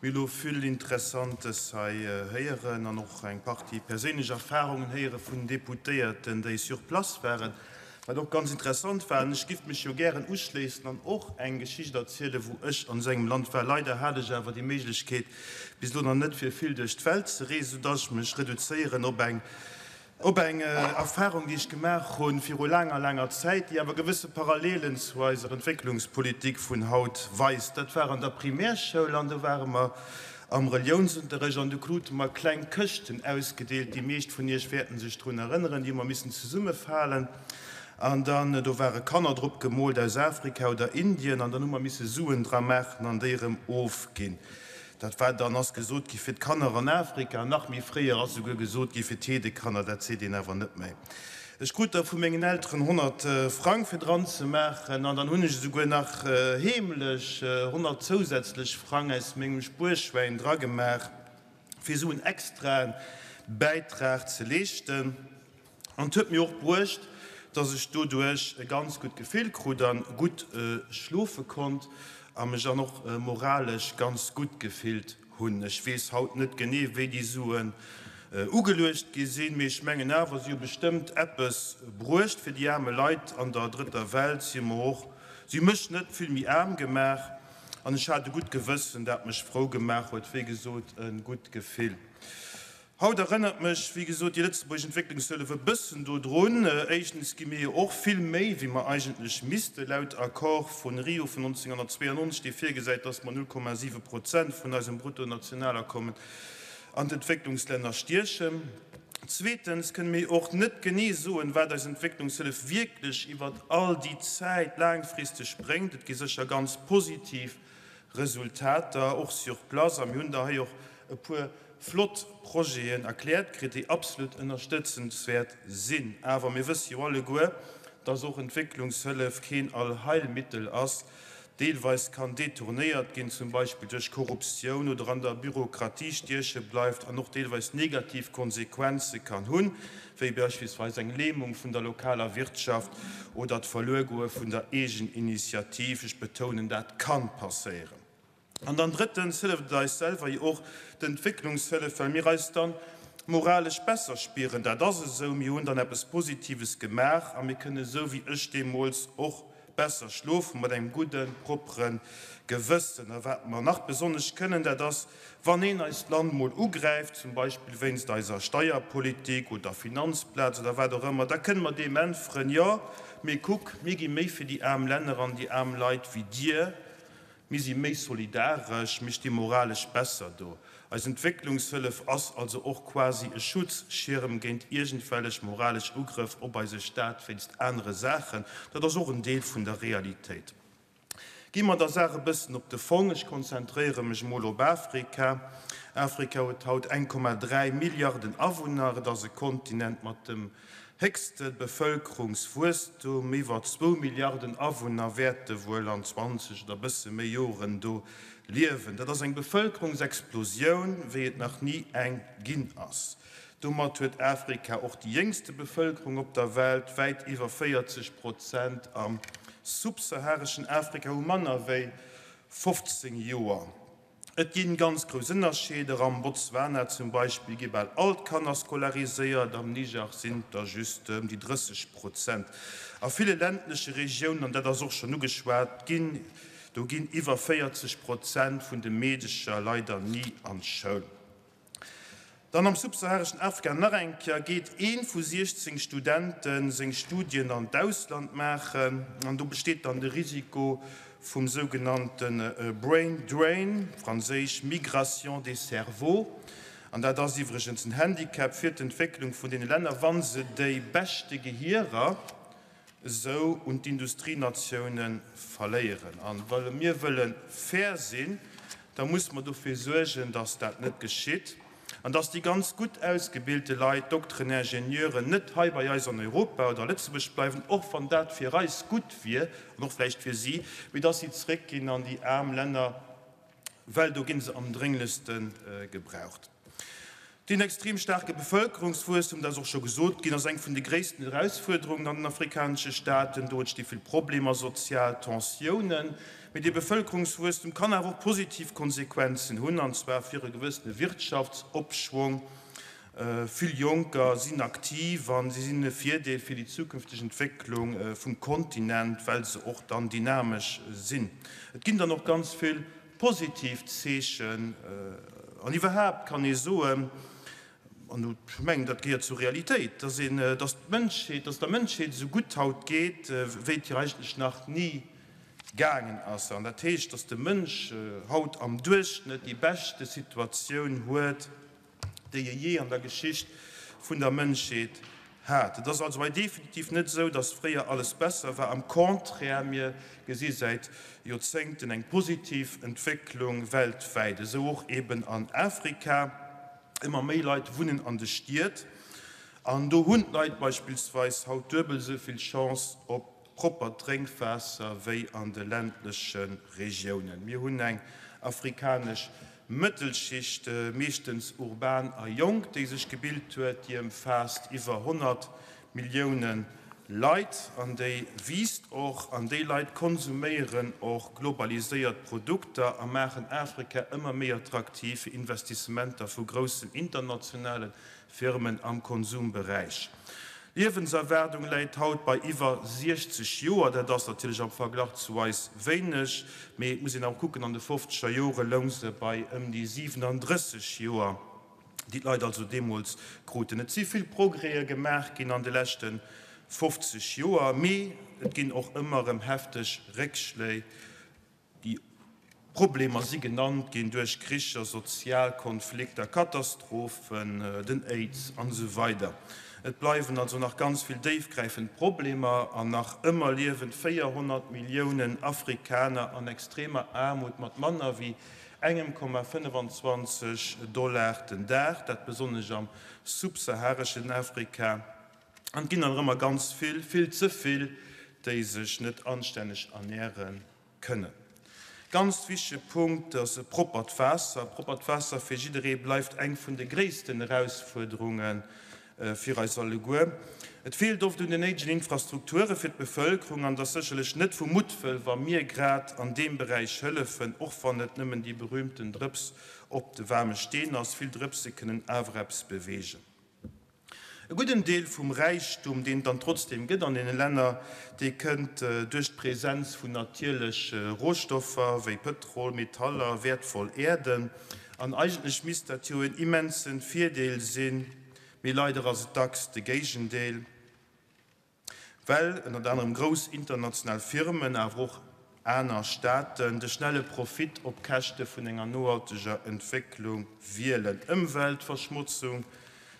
Mir hu lo vill Interessantes hei héieren an och eng Partie perséinlech Erfahrungen héiere vun Deputéierten, déi sur place waren, wat och ganz interessant war. An ech giff mech jo gären uschléissen an och eng Geschicht erzielen, wou ech an esou engem Land war. Leider hat ech awer déi Méiglechkeet bis elo nach net, fir vill duerch d'Welt ze reesen, soudass ech mech reduzéieren op eng Op eng Erfahrung, déi ech gemaach hu viru laanger, laanger Zäit, déi awer gewësse Parallelen zu eiser Entwécklungspolitik vun haut weist. Dat war an der Primärschoul an do ware mer am Reliounsunterrecht an do krute mer kleng Këschten ausgedeelt, déi meescht vun Iech wäerten sech drun erënneren, déi hu mer missen zesummefalen an dann, do ware Kanner drop gemoolt aus Afrika oder Indien an dann hu mer misse Suen dra maachen an déi erëm ofginn. Dat war dann, ass gesot gi fir d'Kanner an Afrika, nach méi fréier ass esouguer gesot gi fir d'Heedekanner, dat seet een awer net méi. Ech krut da vu mengen Elteren 100 Frang fir dran ze maachen an dann hunn ech esouguer nach heemlech 100 zousätzlech Frang aus mengem Spuerschwäin dragemaach, fir esou en extraen Bäitrag ze leeschten. An et huet mir och bruecht, dass ech doduerch e ganz gutt Gefill krut an gutt schlofe konnt a mech dann och moralesch ganz gutt gefillt hunn. Ech weess haut net genee, wéi déi Suen ugeluecht gi sinn, mee ech mengen awer, si hu bestëmmt eppes bruecht fir déi aarme Leit an der drëtter Welt. Si hu mer och, si hu mech net vill méi aarm gemaach an ech hat e gutt Gewëssen, dat mech frou gemaach huet, wéi gesot, e gutt Gefill. Haut erënnert mech, wéi gesot, déi lëtzebuergesch Entwécklungshëllef e bëssen dodrun. Éischtens gi mir jo och vill méi, wéi mer eigentlech misste laut Accord vu Rio vun 1992, dee virgesäit, dass mer 0,7 Prozent vun eisem Bruttonationalakommen an d'Entwécklungslänner stiechen. Zweetens kënne mir jo och net genee soen, wat eis Entwécklungshëllef wierklech iwwert all déi Zäit laangfristeg bréngt. Et gi sécher ganz positiv Resultater, och sur place, a mir hunn der hei och e puer flott Projeten erkläert kritt, déi absolut ënnerstëtzenswäert sinn. Awer mir wësse jo alleguer, dass och Entwécklungshëllef keen Allheilmittel ass, deelweis kann détournéiert ginn, zum Beispill duerch Korruptioun, oder an der Bürokratie stieche bleift an och deelweis negativ Konsequenze kann hunn, wéi beispillsweis eng Lähmung vun der lokaler Wirtschaft oder d'Verluergoe vun der Eegeninitiativ. Ech betounen, dat kann passéieren. An dann drëttens hëlleft et eis selwer jo och, d'Entwécklungshëllef, well mir eis dann moralesch besser spieren. Dat ass esou, mir hunn dann eppes Positives gemaach a mir kënne esou wéi ech deemools och besser schlofe mat engem gudden, proppere Gewëssen. A wat mer nach besonnesch kënnen, dat ass, wann een eist Land mol ugräift, zum Beispill wéinst eiser Steierpolitik oder Finanzplaz oder wat och ëmmer, da kënne mer deem äntweren, Jo, mee kuck, mir gi méi fir déi aarm Länner an déi aarm Leit wéi dir. Mir si méi solidaresch, mir sti moralesch besser do. Eis Entwécklungshëllef ass also och quasi e Schutzschirm géint iergendwellech moralesch Ugrëff op eise Staat wéinst anere Saachen. Dat ass och en Deel vun der Realitéit. Gi mer der Saach e bëssen op de Fong. Ech konzentréiere mech emol op Afrika. Afrika huet haut 1,3 Milliarden Awunner. Et ass e Kontinent mat dem Héchste Bevëlkerungswuesstum, iwwer zwou Milliarden Awunner wäerte wuel an 20 oder bësse méi Joren do liewen. Dat ass eng Bevëlkerungsexplosioun, wéi et nach ni eng ginn ass. Domat huet Afrika och déi jéngste Bevëlkerung op der Welt. Wäit iwwer 40 Prozent am subsahareschen Afrika hu manner wéi 15 Joer. Et ginn ganz grouss Ënnerscheeder. Am Botswana zum Beispill gi bal all d'Kanner scolariséiert, am Niger sinn et der just ëm déi 30 Prozent. A ville ländleche Regiounen, an dat ass och schonn ugeschwat ginn, do ginn iwwer 40 Prozent vun de Meedecher leider ni an d'Schoul. Dann am subsahareschen Afrika nach eng Kéier geet ee vu 16 Studente seng Studien an d'Ausland maachen an do besteet dann de Risiko vum sougenannte Brain Drain, franséisch Migration des cerveaux. An dat ass iwwregens en Handicap fir d'Entwécklung vun deene Länner, wa se déi beschte Gehierer esou un d'Industrienatiounen verléieren. An well mir wëlle fair sinn, da musse mer dofir suergen, dass dat net geschitt an dass déi ganz gutt ausgebilte Leit, Dokteren, Ingenieuren, net hei bei eis an Europa oder a Lëtzebuerg bleiwen, och wann dat fir eis gutt wier an och vläicht fir si, mee dass si zréckginn an déi aarm Länner, well do gi se am drénglechste gebraucht. Deen extrem staarke Bevëlkerungswuesstum, dat ass och scho gesot ginn, ass eng vun de gréissten Erausfuerderungen an den afrikanesche Staaten. Do entsti vill Problemer, sozial Tensiounen. Mee dee Bevëlkerungswuesstum kann awer och positiv Konsequenzen hunn, an zwar fir e gewëssene Wirtschaftsopschwong. Vill Jonker sinn aktiv a si sinn e Virdeel fir déi zukünfteg Entwécklung vum Kontinent, well se och dann dynamesch sinn. Et ginn dann och ganz vill positiv Zeechen an iwwerhaapt kann ee soen, an ech mengen dat gehéiert zur Realitéit, dass een, dass d'Mënschheet, dass der Mënschheet esou gutt haut geet, wéi et hir eigentlech nach ni gaangen ass. An dat heescht, dass de Mënsch haut am Duerchschnëtt déi beschte Situatioun huet, déi e jee an der Geschicht vun der Mënschheet hat. Et ass also hei definitiv net esou, dass fréier alles besser war. Am Contraire, mir gesi säit Joerzéngten eng positiv Entwécklung weltwäit, esou och eben an Afrika. Ëmmer méi Leit wunnen an de Stied an do hunn d'Leit beispillsweis haut duebel esou vill Chance op proppert Drénkwaasser wéi an de ländleche Regiounen. Mir hunn eng afrikanesch Mëttelschicht, meeschtens urban a jonk, déi sech gebilt huet. Déi ëmfaasst iwwer 100 Millioune Leit an déi wiisst och. An déi Leit konsuméieren och globaliséiert Produkter a maachen Afrika ëmmer méi attraktiv fir Investissementer vu groussen internationale Firmen am Konsumberäich. D'Liewenserwaardung läit haut bei iwwer 60 Joer. Dat ass natierlech am Verglach zu eis wéineg, mee et muss een awer kucken, an de fofzeger Jore loung se bei ëm déi 37 Joer, déi d'Leit also deemools kruten. Et si vill Progrèse gemaach ginn an de leschte 50 Joer, mee et ginn och ëmmer erëm hefteg Réckschléi. Déi Problemer si genannt ginn duerch Kricher, sozial Konflikter, Katastrophen, den Aids an esou weider. Et bleiwen also nach ganz vill déifgräifend Problemer an nach ëmmer liewen 400 Milliounen Afrikaner an extremer Aarmut mat manner wéi engem Komma 25 Dollar den Dag, dat besonnesch am subsahareschen Afrika. An et ginn der nach ëmmer ganz vill, vill ze vill, déi sech net anstänneg ernäre Kënnen. Ganz wichtege Punkt ass e proppert Waasser. Proppert Waasser fir jidderee bleift eng vun de gréissten Erausfuerderunge fir eis alleguer. Et feelt oft un den néidegen Infrastrukture fir d'Bevëlkerung an et ass sécherlech net vu Muttwëll, wa mir grad an deem Beräich hëllefen, och wann et nëmmen déi berühmten Drëps op de waarme Steen ass. Vill Drëpse kënnen awer eppes beweegen. E gudden Deel vum Räichtum, deen et dann trotzdeem gëtt an deene Länner, dee kënnt duerch d'Präsenz vun natierleche Rohstoffer wéi Pëtrol, Metaller, wäertvoll Äerden. An eigentlech misst dat jo en immense Virdeel sinn, mee leider ass et dacks de Géigendeel. Well ënnert anerem grouss international Firmen, awer och aner Staaten, de schnelle Profit op Käschte vun enger nohalteger Entwécklung wielen. Ëmweltverschmotzung,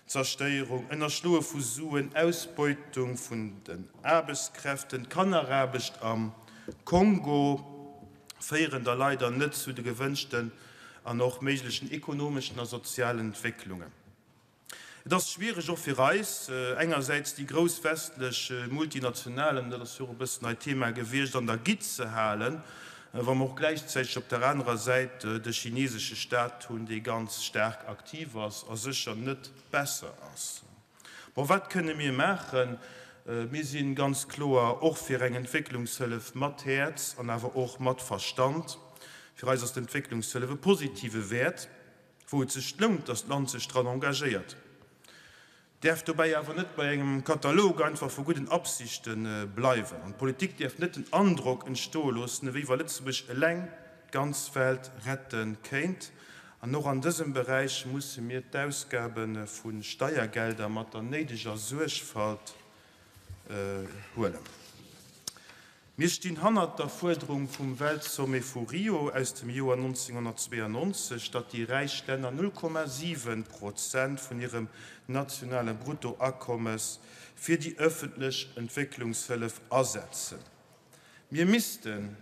Zerstéierung, Ënnerschloe vu Suen, Ausbeutung vun den Aarbechtskräften, Kanneraarbecht am Kongo féieren da leider net zu de gewënschten an och méiglechen ekonomeschen a sozialen Entwécklungen. Et ass schwiereg och fir eis, engersäits déi grouss westlech Multinationalen, dat ass jo och e bëssen hei Thema gewiescht, an der Gitt ze halen, wa mer och gläichzäiteg op der anerer Säit de chinesesche Stat hunn, dee ganz staark aktiv ass a sécher net besser ass. Bon, wat kënne mir maachen? Mir si ganz kloer och fir eng Entwécklungshëllef mat Häerz an awer och mat Verstand. Fir eis ass d'Entwécklungshëllef e positive Wäert. wou et sech lount, datt d'Land sech dran engagéiert, däerf dobäi awer net bei engem Katalog einfach vu gudden Absichte bleiwen. An d'Politik däerf net den Androck entstoe loossen, ewéi wa Lëtzebuerg eleng d'ganz Welt rette kéint. An och an dësem Beräich musse mir d'Ausgabe vu Steiergelder mat der néideger Suergfalt huelen. Mir stinn hannert der Fuerderung vum Weltsommet vu Rio aus dem Joer 1992, datt déi räich Länner 0,7 Prozent vun hirem nationale Bruttoakommes fir déi ëffentlech Entwécklungshëllef asetzen. Mir missten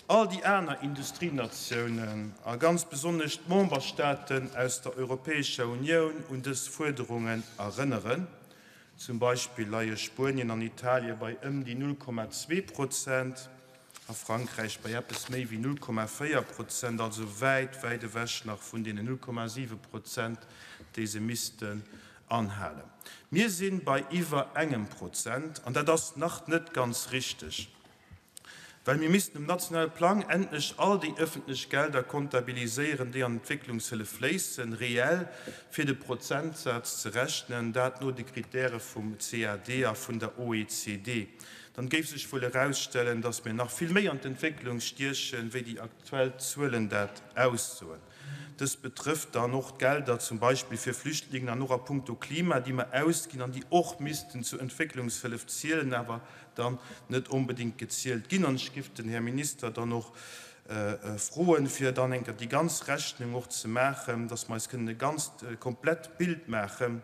all déi aner Industrienatiounen a ganz besonnesch d'Memberstaaten aus der Europäescher Unioun un dës Fuerderungen erënneren. Zum Beispill leie Spuenien an Italie bei ëm déi 0,2 Prozent a Frankräich bei eppes méi wéi 0,4 Prozent, also wäit, wäit ewech nach vun deenen 0,7 Prozent, déi se missten anhalen. Mir si bei iwwer engem Prozent, an dat ass nach net ganz richteg. Well mir missten um nationale Plang endlech all déi ëffentlech Gelder kontabiliséieren, déi an Entwécklungshëllef fléissen, reell, fir de Prozentsaz ze rechnen, dat no de Kritäre vum CAD a vun der OECD. Dann géif sech wuel erausstellen, dass mir nach vill méi an d'Entwécklung stiechen, wéi déi aktuell Zuelen dat aussoen. Dëst betrëfft dann och d'Gelder zum Beispill fir Flüchtlingen an och a puncto Klima, déi mer ausginn an déi och missten zur Entwécklungshëllef zielen, awer dann net onbedéngt gezielt ginn. An ech géif den Här Minister dann och froen, fir dann eng Kéier déi ganz Rechnung och ze maachen, dass mer eis kënnen e ganzt komplett Bild maachen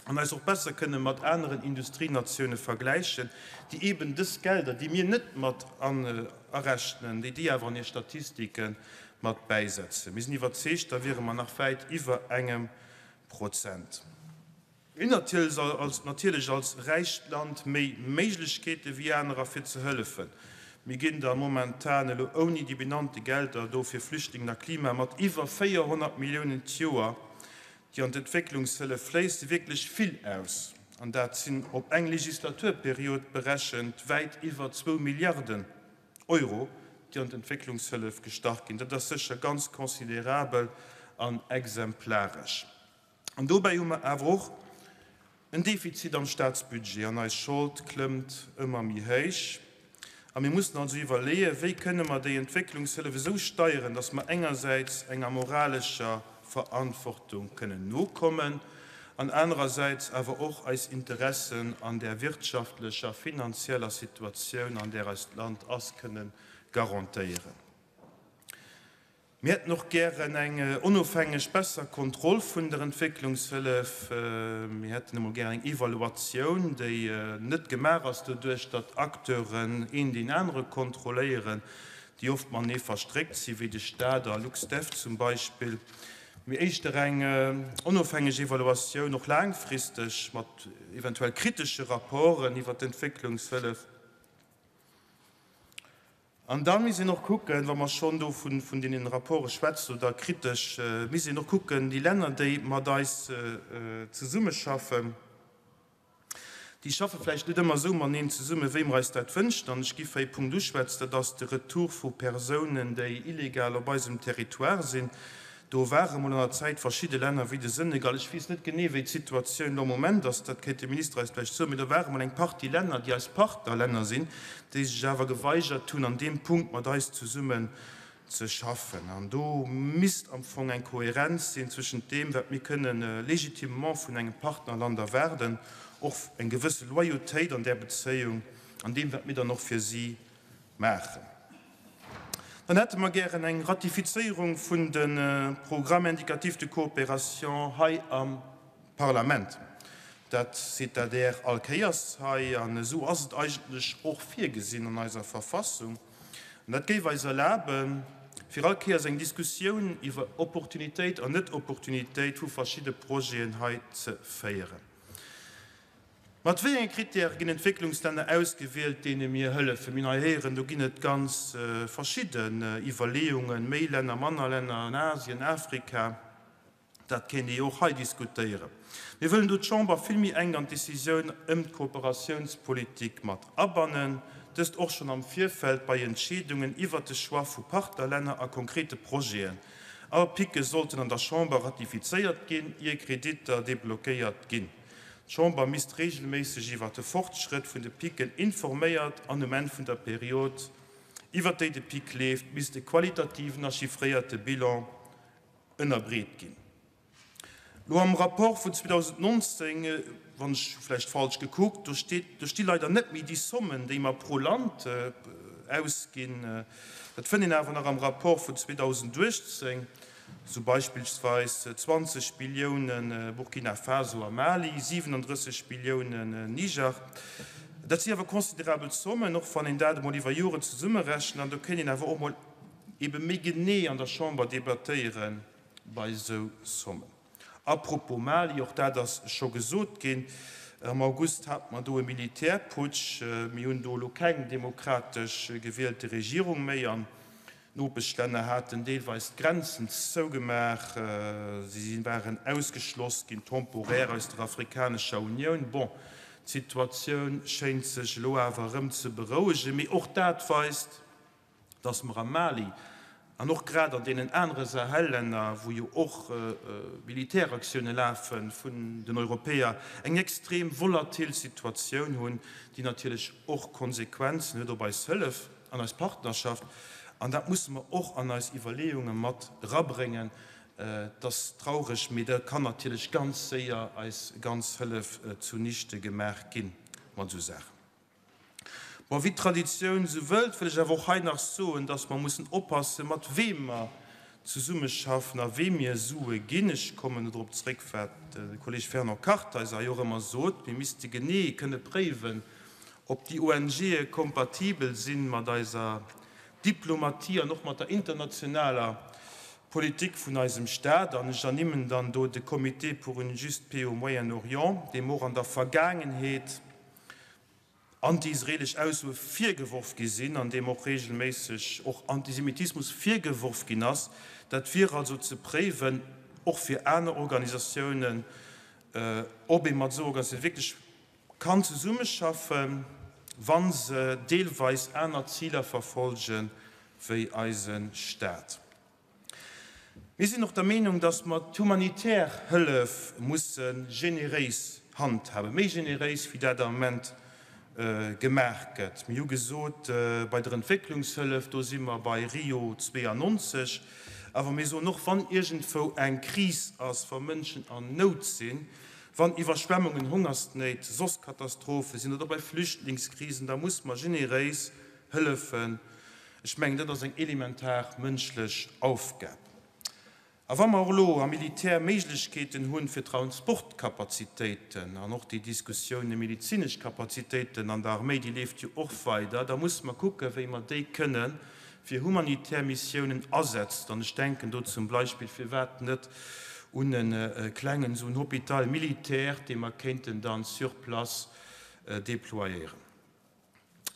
an eis och besser kënne mat aneren Industrienatioune vergläichen, déi eeben dës Gelder, déi mir net mat arechnen, déi déi awer an hir Statistike mat bäisetzen. Mir sinn iwwerzeegt, da wiere mer nach wäit iwwer engem Prozent. Mir hunn natierlech als räicht Land méi Méiglechkeete wéi anerer fir ze hëllefen. Mir ginn der momentan elo ouni déi benannte Gelder do fir Flüchtlingen a Klima mat iwwer 400 Milliounen d'Joer, déi an d'Entwécklungshëllef fléisse, wierklech vill aus. An dat sinn op eng Legislaturperiod berechent wäit iwwer zwou Milliarden Euro, déi an d'Entwécklungshëllef gestach ginn. Dat ass sécher ganz considerabel an exemplaresch. An dobäi hu mer awer och en Defizit am Staatsbudget an eis Schold klëmmt ëmmer méi héich. A mir mussen also iwwerleeën, wéi kënne mer déi Entwécklungshëllef esou steieren, datt mer engersäits enger moralescher Verantwortung kënnen nokommen an anerersäits awer och eis Interessen an där wirtschaftlecher, finanzieller Situatioun, an där eist Land ass, kënne garantéieren. Mir hätten och gären eng onofhängeg, besser Kontroll vun der Entwécklungshëllef. Mir hätten emol gären eng Evaluatioun, déi net gemaach ass doduerch, datt Acteuren een deen anere kontrolléieren, déi oft matenee verstréckt sinn, wéi de Stat a LuxDev zum Beispill, mee éischter eng onofhängeg Evaluatioun, och laangfristeg, mat eventuell kritesche Rapporten iwwert d'Entwécklungshëllef. An da misst een och kucken, wa mer schonn do vun deenen Rapporte schwätzen oder kritesch, misst een och kucken, déi Länner, déi mat eis zesummeschaffen, déi schaffe vläicht net ëmmer esou mateneen zesummen, wéi mer eis dat wënschen. An ech giff hei e Punkt uschwätzen, dat ass de Retour vu Persounen, déi illegal op eisem Territoire sinn. Do ware mol an der Zäit verschidde Länner wéi de Senegal, ech weess net genee wéi d'Situatioun elo am Moment ass, dat kéint de Minister eis vläicht soen, mee do ware mol eng Partie Länner, déi eis Partnerlänner sinn, déi sech awer geweigert hunn an deem Punkt mat eis zesummen ze schaffen. An do misst am Fong eng Kohärenz sinn zwëschent deem, wat mir kënne légitimement vun engem Partnerland erwaarden, och eng gewësse Loyautéit an där Bezéiung, an deem, wat mir dann och fir si maachen. Dann hätte mer gären eng Ratifizéierung vun de Programmes indicatifs de coopération hei am Parlament. Dat seet d'ADR all Kéiers hei an esou ass et eigentlech och virgesinn an eiser Verfassung. An dat géif eis erlaben, fir all Kéiers eng Diskussioun iwwer Opportunitéit an Net-Opportunitéit vu verschidde Projeten hei ze féieren. Mat wéi enge Krittäre ginn Entwécklungslänner ausgewielt, deene mir hëllefen? Mir hunn hei héieren, do ginn et ganz verschidden Iwwerleeungen, méi Länner, manner Länner an Asien, Afrika, dat kéint ee jo och hei diskutéieren. Mir wëllen do d'Chamber vill méi enk an d'Decisioun ëm d'Kooperatiounspolitik mat abannen, dëst och schonn am Virfeld bei Entscheedungen iwwert de Choix vu Partnerlänner a konkrete Projeten. All Pique sollten an der Chamber ratifizéiert ginn, ier Kreditter deblockéiert ginn. D'Chamber misst reegelméisseg iwwer de Fortschrëtt vun de Piquen informéiert an um Enn vun der Period, iwwer déi de Pic leeft, misst e qualitativen a chiffréierte Bilan ënnerbreet ginn. Lo am Rapport vun 2019, wann ech hu vläicht falsch gekuckt, do steet, do sti leider net méi déi Sommen, déi mer pro Land ausginn. Dat fënnt een awer nach am Rapport vun 2018. Sou beispillsweis 20 Billioune Burkina Faso a Mali, 37 Billiounen Niger. Dat si awer considerabel Zommen, och wann een dat emol iwwer Joren zesummerechent. An do kéint een awer och emol ebe méi genee an der Chamber debattéiere bei esou Zommen. A propos Mali, och dat ass scho gesot ginn, am August hate mer do e Militärputsch. Mir hunn do elo keng demokratesch gewielte Regierung méi. An D'Nopeschlänner haten deelweis d'Grenzen zougemaach, si waren ausgeschloss ginn, temporär, aus der Afrikanescher Unioun. Bon, d'Situatioun schéint sech elo awer erëm ze berouegen, mee och dat weist. Dass mer am Mali an och grad an deenen anere Sahel-Länner, wou jo och Militäraktioune lafe vun den Europäer, eng extrem volatil Situatioun hunn, déi natierlech och Konsequenzen huet op eis Hëllef an eis Partnerschaft. An dat musse mer och an eis Iwwerleeunge mat erabréngen. Et ass traureg, mee da kann natierlech ganz séier eis ganz Hëllef zunichte gemaach gi mat esou Saachen. Bon, wéi d'Traditioun esou wëllt, wëll ech awer och hei nach soen, dass mer mussen oppassen, mat weem mer zesummeschaffen a weem mir Sue ginn. Ech kommen do drop zréck, wat de Kolleg Fernand Kartheiser hei och ëmmer sot, Mir misste genee kënne préiwen, ob déi ONGe kompatibel si mat eiser Diplomatie an och mat der internationaler Politik vun eisem Stat. An ech ernimmen dann do de Comité pour une juste paix au Moyen-Orient, deem och an der Vergaangenheet anti-israelesch Aussoe virgeworf gi sinn, an deem och reegelméisseg och Antisemitismus virgeworf ginn ass. Dat wier also ze préiwen, och fir aner Organisatiounen, ob ee mat esou Organisatioune wierklech kann zesummeschaffen, wa se deelweis aner Ziler verfolge wéi eise Stat. Mir sinn och der Meenung, dass mer d'humanitär Hëllef musse generéis handhaben, méi generéis wéi dat am Moment gemaach gëtt. Mir hu gesot, bei der Entwécklungshëllef, do si mer bei Rio 92, awer mir soen och, wann iergendwou eng Kris ass, wa Mënschen an Nout sinn, wann Iwwerschwemmungen, Hongersnéit, soss Katastrophe sinn oder bei Flüchtlingskrisen, da muss mer generéis hëllefen. Ech mengen, dat ass eng elementar mënschlech Aufgab. A wa mer och elo am Militär Méiglechkeeten hunn, fir Transportkapazitéiten an och déi Diskussioun ëm medezinesch Kapazitéiten an der Arméi, déi leeft jo och weider, da musse mer kucken, wéi mer déi kënne fir humanitär Missiounen asetzen. An ech denken do zum Beispill, firwat net un e klengen, esou en Hôpital militaire, dee mer kéinten dann sur place déployéieren.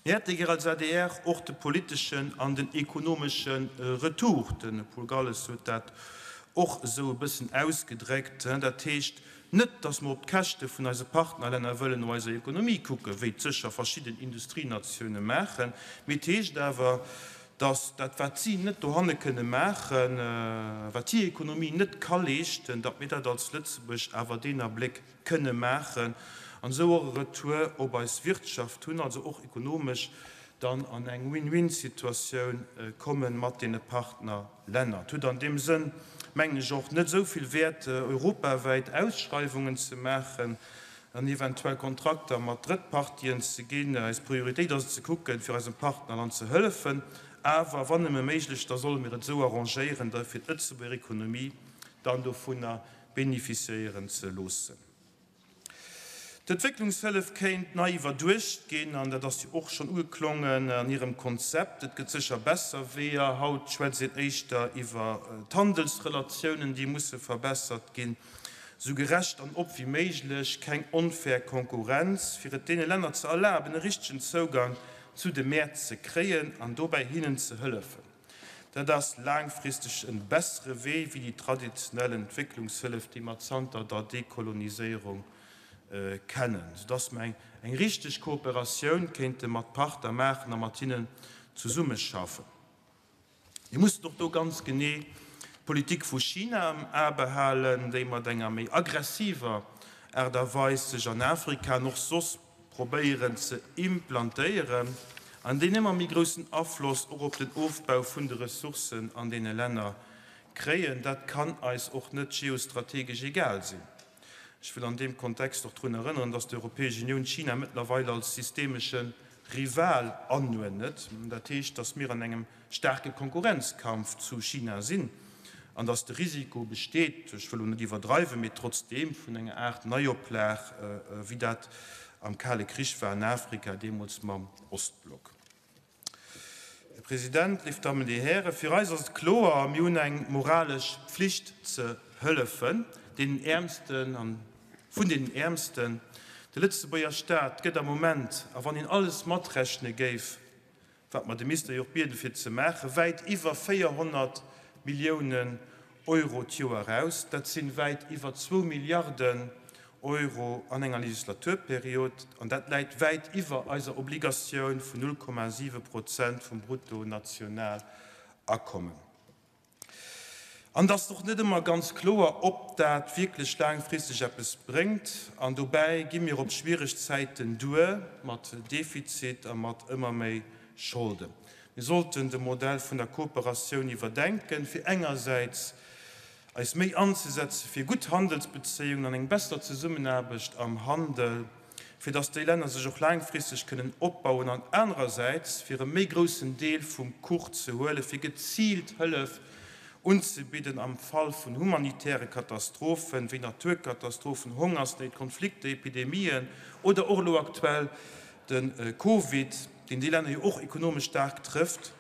Mir hätte gär als adr och de politeschen an den ekonomesche Retour. De Paul Galles huet dat och esou e bëssen ausgedréckt. Dat heescht net, datt mer op d'Käschte vun eise Partnerlänner wëllen no eiser Ekonomie kucken, wéi et sécher verschidden Industrienatioune maachen, mee et heescht awer, datt dat, wat si net dohanne kënne maachen, wat hir Ekonomie net ka leeschten, datt mir dat als Lëtzebuerg awer deen Abléck kënne maachen an esou och e Retour op eis Wirtschaft hunn, also och ekonomesch dann an eng Win-win-Situatioun komme mat deene Partnerlänner. Et huet an deem Sënn, mengen ech, och net esou vill Wäert, europawäit Ausschreiwungen ze maachen an eventuell Kontrakter mat Drëttpartien ze ginn. Eis Prioritéit ass et ze kucken, fir eisem Partnerland ze hëllefen, awer wann nëmme méiglech, da solle mir et esou arrangéieren, da fir d'Lëtzebuerger Ekonomie dann dovunner bénéficiéieren ze loossen. D'Entwécklungshëllef kéint nei iwwerduecht ginn, an dat ass jo och schonn ugeklongen an hirem Konzept. Et gëtt sécher besser Weeër. Haut schwätzt een éischter iwwer d'Handelsrelatiounen, déi musse verbessert ginn, esou gerecht an op wéi méiglech, keng onfair Konkurrenz, fir et deene Länner ze erlaben, e richtegen Zougang zu de Mäert ze kréien an dobäi hinnen ze hëllefen. Dat ass laangfristeg en bessere Wee wéi déi traditionell Entwécklungshëllef, déi mer zanter der Dekoloniséierung kennen, soudass mer eng richteg Kooperatioun kéinte mat Partner maachen a mat hinnen zesummeschaffen. Mir mussen och do ganz genee d'Politik vu China am A behalen, déi mat enger méi aggressiver Aart a Weis sech an Afrika an och soss probéieren ze implantéieren an deen ëmmer méi groussen Afloss och op den Ofbau vun de Ressourcen an deene Länner kréien. Dat kann eis och net geostrategesch egal sinn. Ech wëll an deem Kontext och drun erënneren, dass d'Europäesch Unioun China mëttlerweil als systemesche Rival anuernet. Dat heescht, dass mir an engem staarke Konkurrenzkampf zu China sinn an dass de Risiko besteet, ech wëll elo net iwwerdreiwen, mee trotzdeem, vun enger Aart Neioplag, wéi dat am Kale Krich war an Afrika, deemools mam Ostblock. Här President, léif Dammen, Dir Hären, fir eis ass et kloer, Mir hunn eng moralesch Pflicht ze hëllefen deenen Äermsten an vun deenen Äermsten. De Lëtzebuerger Stat gëtt am Moment, a wann een alles matrechne géif, wat mer de Mister jo och bieden fir ze maachen, wäit iwwer 400 Milliounen Euro d'Joer aus. Dat sinn wäit iwwer zwou Milliarden. Euro an enger Legislaturperiod, an dat läit wäit iwwer eiser Obligatioun vun 0,7 Prozent vum Bruttonationalakommen. An et ass och net ëmmer ganz kloer, ob dat wierklech laangfristeg eppes bréngt. An dobäi gi mir op schwiereg Zäiten duer, mat Defizit a mat ëmmer méi Scholden. Mir sollten de Modell vun der Kooperatioun iwwerdenken, fir engersäits eis méi anzesetze fir gutt Handelsbezéiungen an eng besser Zesummenaarbecht am Handel, fir datt déi Länner sech och laangfristeg kënnen opbauen, an anerersäits fir e méi groussen Deel vum Kuch ze huelen, fir geziilt Hëllef unzebidden am Fall vun humanitäre Katastrophen, wéi Naturkatastrophen, Hongersnéit, Konflikter, Epidemien oder och elo aktuell de Covid, deen déi Länner jo och ekonomesch staark trëfft.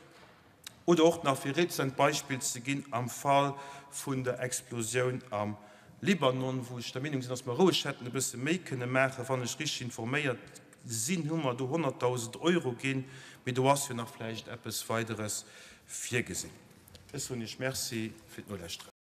Oder och nach, fir e rezent Beispill ze ginn, am Fall vun der Explosioun am Libanon, wou ech der Meenung sinn, dass mer roueg hätten e bësse méi kënne maachen. Wann ech richteg informéiert sinn, hu mer do 100.000 Euro ginn, mee do ass jo nach vläicht eppes Weideres virgesinn. Ech soen Iech Merci fir d'Nolauschteren.